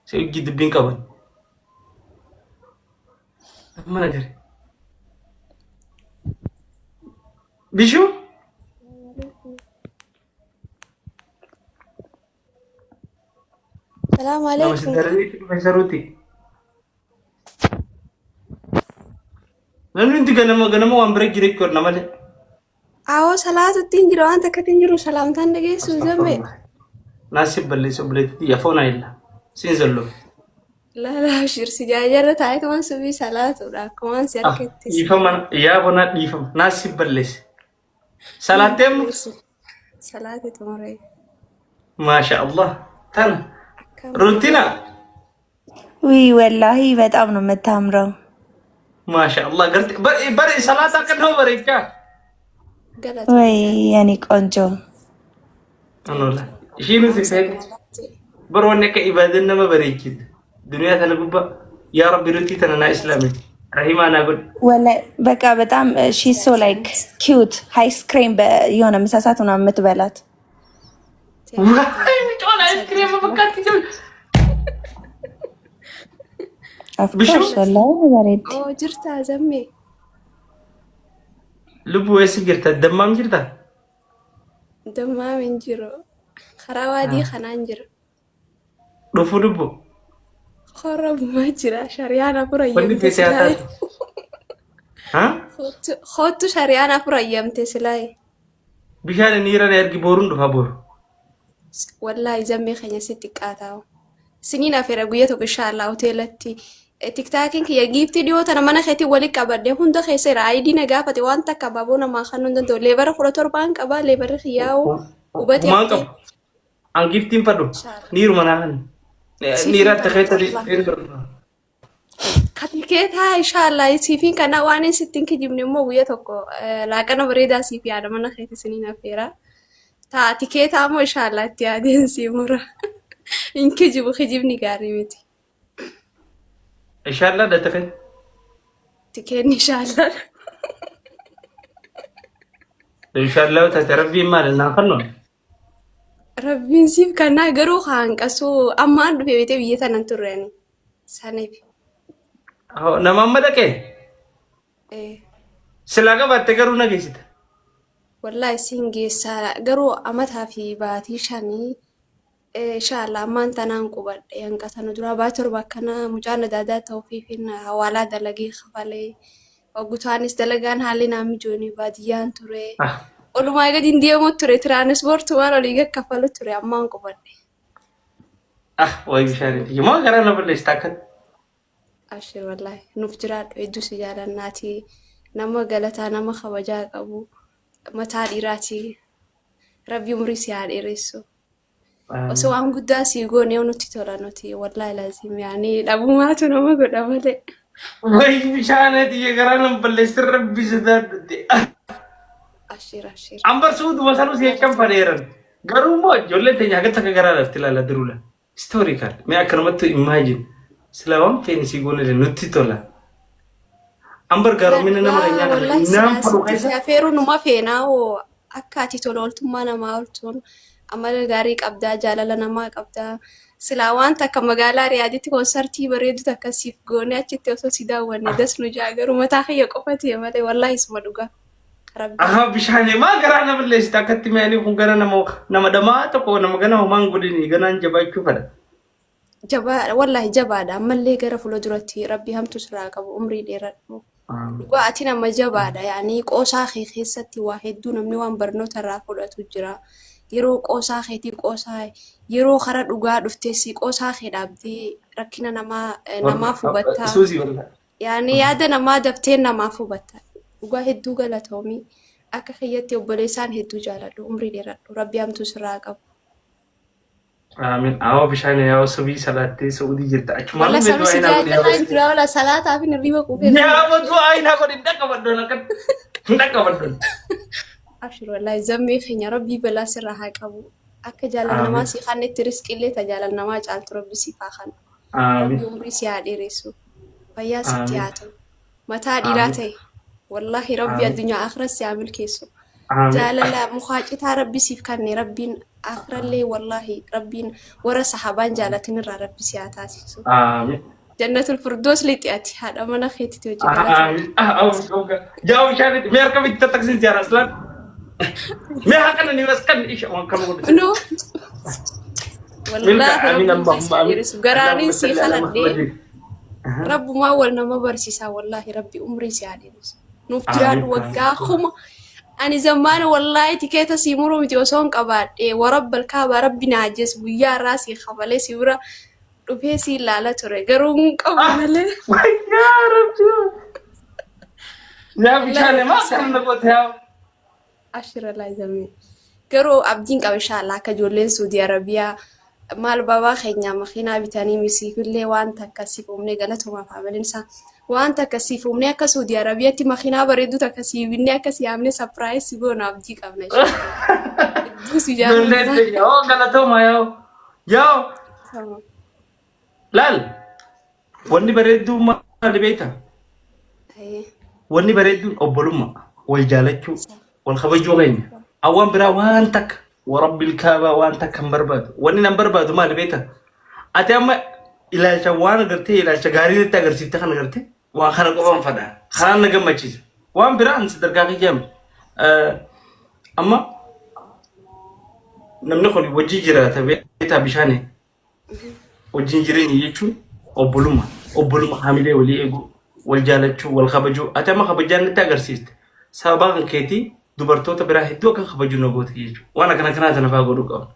Si hojii dubbiin qaban. Mana gare. Bishuu? Salaamu Nama si alaikum. dararee dhufe saruuti. Namni hundi ganama ganama waan bira jira jechuudha malee. Awoo salaatutti hin jiru waan takkatti hin jiru salaamtaan dhageessu zamme. Naasii balleessa obboleettii yafoon ayilla. Siin zallo. Lala abshir si jaajarra taa'ee tuman subii salaatudha akkumaan si harkatti. Dhiifama yaa bonaa dhiifama naasii balleesse. Salaattee amma Salaate xumuree. maasha Allah tana Akkam. rutina ውይ ወላሂ በጣም ነው የምታምረው። maasha Allah garte bari bari salaata akka nama bareechaa. Galatoomii ወይ የኔ ቆንጆ Anola ishii nuti feete bar wanni akka ibaadan nama bareechitu duniyaa tana gubbaa yaa rabbi rutii tana naa islaame rahimaa naa godhi. ወላሂ በቃ በጣም ሺ ሶ ላይክ ኪዩት አይስክሬም የሆነ ምሳ ሰዓት ምናምን የምትበላት Waay mucoon ice fakkaatti jiru. ኦፍኮርስ Bishuu ወላሂ በሬድ Oo jirtaa zammee. lubbuu eessa jirta dammaam jirta? Dammaam hin jiru. Karaa waadii kanaan jira. Dhufu lubbu Horra bumaa jira. Shari'aan afur wanni ayyamte feete haa silaaye. taatu. Haa? Hoottu shari'aan afur ayyamte silaaye. Bishaan inni irra na ergi boruun dhufa boru. Wallaahi zammee keenya si xiqqaataa. Siniin afeera guyya tokko inshaallah hoteelatti. Tiktaakiin kiyya giiftii dhiyoo tana mana keetii walitti qabadhe hunda keessa jira. Ayidii na gaafate waan takka abaaboo namaa kan hin danda'u. Leebara 17n qaba. Leebarri kiyyaa'u hubatee Humaan haftee. qabu. An giftiin fadhu. Inshaallah. Niiruma naa kan. Siifin Niiraatti kana keessa wallaahi. Katikeetaa inshaallah siifiin kana waan hin sittiin kijibne immoo guyya tokko laaqana bareedaa siif yaada mana keetii siniin affeera. Taa tikeetaa immoo inshaallah itti yaadeen sii mura. Hin kijibu kijibni gaarii miti. Inshaallah dhate keessa. Tikeenni inshaallah. Inshaallah taate rabbiin maal naa kennu. Rabbiin siif kannaa garuu hanqasuu ammaan dhufe beetee biyya tanan turreeni. Saniif. Nama amma dhaqee silaa qabaatte garuu na geessita. Wallaahi siin geessaa garuu amataa fi baatii shanii inshaallah ammaan tanaan qubadhe hanqatanu dura baatii 7 akkana mucaan adaadaa ta'uufiifin hawaalaa dalagee kafalee oggutaanis dalagaan haalli naa mijooni baadiyyaan ture. Olumaa gadi hin deemu ture tiraanispoortumaan olii gad kafalu ture ammaan qubadhe. Ah wayi bishaan maa garaa na balleessita akkatti. Abshir wallaahi nuuf jiraadhu hedduu si jaalannaati nama galataa nama kabajaa qabu mataa dhiiraati rabbi umrii si haa dheeressu. Osoo waan guddaa sii goone nutti tola nuti wallaahi laazim yaani dhabumaatu nama godha malee. Wayi bishaan ati garaa na balleessita rabbi sodaadhu. Abshir abshir. Ambar suutuma sanuu si jechaan fadheeran. Garuu immoo ijoolleen teenya hagatti akka garaa lafti ilaala durula. Historical. Mee akkanumatti imagine. Sila waan feene si goone nutti tola. Ambar gaaromina nama keenyaa kana Wallaahi naan silaa fadhu sitti si keessa. afeeruu numa feenaa hoo akka ati tola ooltummaa namaa ooltuun amala gaarii qabdaa jaalala namaa qabdaa silaa waan takka magaalaa Riyaaditti konsartii bareedu takka siif goone achitti osoo si daawwanne das nu jaa garuu mataa kiyya qofa ta'e malee wallaahi isuma dhugaa rabbi. Aha bishaan maa garaa na balleessita akkatti mi'aanii kun gara nama nama dhamaa tokko nama gana homaan godhini ganaan jabaachuu fedha. Jabaadha wallaahi jabaadha ammallee gara fuula duratti rabbi hamtu sirraa qabu umrii dheeradhu. Dhugaa ati nama jabaadha yaani qoosaa kee keessatti waa hedduu namni waan barnoota irraa fudhatu jira. Yeroo qoosaa keetii qoosaa yeroo kara dhugaa dhuftees qoosaa kee dhaabdee rakkina namaa namaaf hubattaa. Suusii wallaahi. Yaani yaada namaa dabtee namaaf hubatta. Dhugaa hedduu galatoomii akka kiyyatti obboleessaan hedduu jaaladhu umrii dheeradhu rabbi hamtuu sirraa qabu. Aamin. Awwa bishaan yaa subii salaattee Saudii jirta. Achumaan Wala dhufee sanu du'aa si inaa godhi yaa jaajarraa hin bas. jira wala salaataaf hin hirriba quufee Yaa aboo du'aa inaa godhi hin dhaqqabaddoon akkatti. Hin dhaqqabaddoon. Abshir wallahi zammee keenya rabbii balaa sirraa haa qabu. Akka jaalala namaa Aamin. sii kannetti riskiillee ta jaalala namaa caaltu rabbi siif haa kannu. Aamin. Rabbi umrii si haa dheeressu. Fayyaa sitti Aamin. haa ta'u. Mataa dhiiraa Aamin. ta'e. Wallahi rabbi Aamin. addunyaa akhiras si haa milkeessu. Amiin. Jaalala mukaa citaa rabbi siif kanne rabbiin akirallee wallaahi rabbiin warra sahabaan jaalatin irraa rabbi si haa taasisu. Amiin. Jannatul Firdoos lixi ati haadha mana keetitti hojii galata. Amiin. Ah, ah, ah, Yaa bishaan itti mee harka bitti tattaksiin siyaara aslaan. Mee haqana ni raskan isha waan kama godhu. No. Milka Wallaahi amiin rabbiin Allahumma si haa amiin. dheeressu. Garaaniin Allahumma si salli ala kadhadhee Muhammadin. rabbumaa wal nama barsiisaa wallaahi rabbi umrii si haa dheeressu. Nuuf Amiin. jiraadhu waggaa kuma. Ani zammaana wallaahi tikeeta sii muruu miti osoo hin qabaadhee warabbal kaabaa rabbi na ajjeesu guyyaa irraa sii kafalee si bira dhufee sii ilaala ture garuu hin qabu malee. Wayyaa rabbi. Yaa Wallaahi bishaan rabbi maa si haa kana na goote yaa. Ashira laazamee. Garuu abdiin qaba inshallah akka ijoolleen Suudii Arabiyaa maal babaa keenya makiinaa bitanii misiifillee waan takka siif uumnee galatomaa faamiliin isaa waan takka siif uumnee akka Suudii Arabiyaatti makiinaa bareedduu takka siif binnee akka si yaamnee sapiraayis si goona abdii qabna inshallah. Hedduu si Ijoolleen jaalladha. teenya hoo galatooma yaa. Yaa laal wanni bareedduu maali beektaa? Ayee. Wanni bareedduun obbolummaa, wal jaalachuu, wal kabajuu keenya. Awwaan biraa waan takka warabbil kaabaa waan takka hin barbaadu. Wanni nan barbaadu maali beektaa? Ati amma ilaalcha waan agartee ilaalcha gaarii natti agarsiifte kan agartee waan kana qofaan fadha. Kanaan na gammachiisa. Waan biraa ani sadarkaa kiyyaame. Amma namni kun wajji jiraata beektaa bishaanii. Wajjin jireenya jechuun obbolummaa, obbolummaa hamilee walii eeguu, wal jaalachuu, wal kabajuu. Ati amma kabajaan natti agarsiiste. Sababa kan keetii dubartoota biraa hedduu akka kabaju na goote jechuudha. Waan akkana kanaa sana fa'aa godhuu qabna.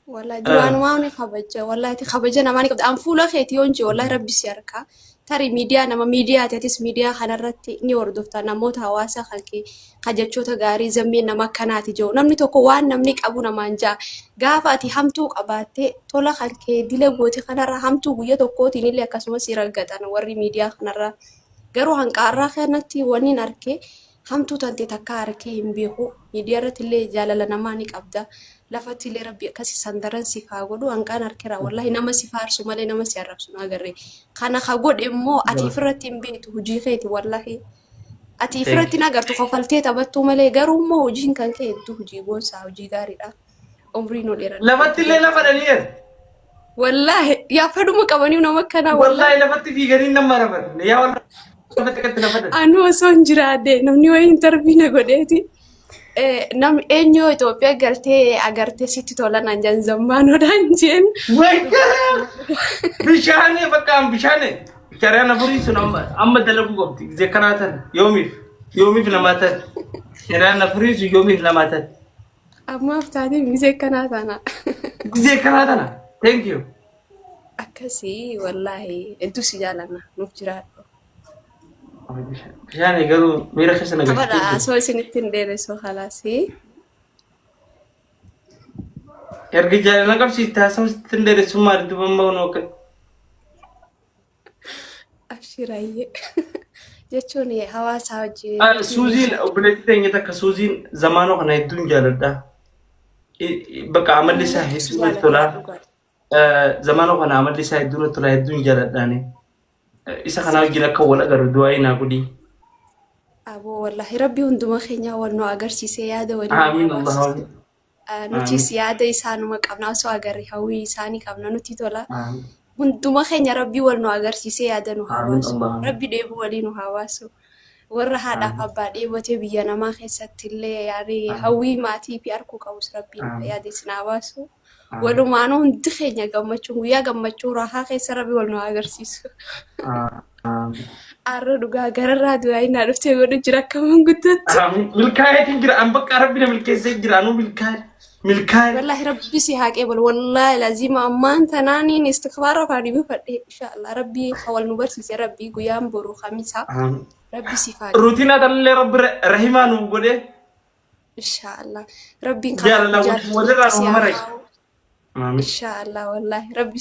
Wallahi duraanumaa ni kabaja. Wallahi ati kabaja namaa ni qabda. An fuula keeti yoon jee wallahi rabbi si harka. Tarii miidiyaa nama miidiyaa atis miidiyaa kanarratti ni hordofta namoota hawaasa kan kee ka jechoota gaarii zammeen nama akkanaati jiru. Namni tokko waan namni qabu namaan ja'a. Gaafa ati hamtuu qabaattee tola kan kee dila goote kanarra hamtuu guyya tokkootiin illee akkasumas si raggaxan warri miidiyaa kanarra. Garuu hanqaarraa kanatti waniin arkee hamtuu tante takkaa arkee hin beeku. Miidiyaa irratti illee jaalala namaa ni qabda. Lafatti illee rabbi akkasi sandaran siif haa godhu hanqaan arkeera. Wallahi nama si faarsu malee nama si arrabsu hin agarre. Kana ka godhe immoo ati ifirratti hin beektu hojii keeti wallahi. Ati ifirratti hin agartu kofaltee taphattuu malee garuu immoo hojiin kan kee hedduu hojii boonsaa hojii gaariidha. Umrii nu dheeradhu. Lafatti illee lafa dhani'eera. Wallaahi yaa fedhuma qabanii nama akkanaa wallaahi. Wallaahi lafatti fiiganii nama rafan. Yaa wallaahi lafatti akkatti lafa dhan. Anu osoo hin jiraadhe namni wayii intarvii na godheeti. Namni eenyoo Itoophiyaa galtee agartee sitti tola naan jedhan zammaanoodhaan jeen. Wayyaa! Bishaanii bakka an bishaanii. Shari'aan afurii sun amma amma dalaguu qabdi. Gizee kanaa tan yoomiif yoomiif namaa tan. Shari'aan afurii sun yoomiif namaa tan. Ammaaf taatee gizee kanaa taana. Gizee kanaa tana. Thank you. Akkasii wallaahi hedduu si jaalanna nuuf jiraadhu. Bishaanii garuu miira keessa na Taphaadha galchitee jirti. osoo isinitti hin dheeressu kalaasii. Erga jaalala qabsiiste haasawaa sitti hin dheeressu maali duuba amma kunoo akka. Abshiraayyee. Jechuun hawaasaa wajjin. Suuziin obboleettii teenya takka Suuziin zamaanoo kana hedduun jaaladha. Bakka amalli isaa hedduu natti tola. Zamaanoo kana amalli isaa hedduu natti tola hedduun jaaladhaani. Isa kanaa wajjin akka wal agarru du'aa naa godhi. Aboo wallahi rabbi hunduma keenyaa wal nu agarsiisee yaada waliin nu Aamiin Allah habaasise. amiin. Nutis Aamiin. yaada isaanuma qabna osoo agarre hawwii isaanii qabna nutti tola. Aamiin. Hunduma keenya rabbi wal nu agarsiisee yaada nu haa Aamiin baasu. Allah amiin. Rabbi dheebuu walii nu haa baasu. Warra haadhaaf Aamiin. abbaa dheebotee biyya namaa keessatti illee yaani Aamiin. hawwii maatii fi arkuu qabus rabbiin Aamiin. yaada isin haa baasu. Aamiin. Walumaanuu hundi keenya gammachuun guyyaa gammachuu raahaa keessa rabbi wal nu haa agarsiisu. Aamiin. Arra dhugaa gararraa du'aa naa dhuftee godhu jira akka manguddootti. Aamiin. Milkaa'eetiin jira. An bakka rabbi na milkeessee jira. Anuu milkaa'e. Milkaa'e. Wallahi rabbi si haa qeebalu. Wallahi lazima ammaan tanaaniin istikfaara afaan bifadhe inshallah rabbi ka wal nu barsiise rabbi guyyaan boru kamisa Aamiin. rabbi si haa qeebalu. Ruutinaa tanallee rabbi rahimaa nuu godhee Inshallah rabbiin karaa jaalala jaalatu walirraa si nu haa mara. kaa'u. Aamiin. Inshallah wallahi rabbi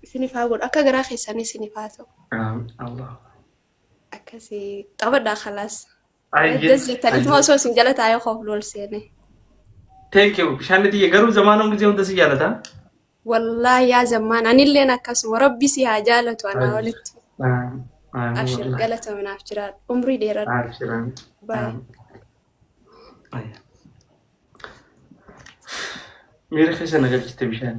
isinif haa godhu akka garaa keessanii isinif haa ta'u. Aamiin. Allah. Akkasii taphadhaa khalaas. Ayyee. Das jettaniituma Ayyee. osoo isin jala taa'ee koof lool seene. Thank you. Bishaan tiyya garuu zamaanoo gisee hunda si jaalata. Wallaahi yaa zammaan anilleen akkasuma rabbi si haa jaalatu anaa Aamiin. olitti. Aamiin. Aamiin Abshir wallahi. galatominaaf jiraadhu. Umrii dheeradhu. Abshir. Aamiin. Baay'ee. Aamiin. Ayyee. Miira keessa na galchite bishaan.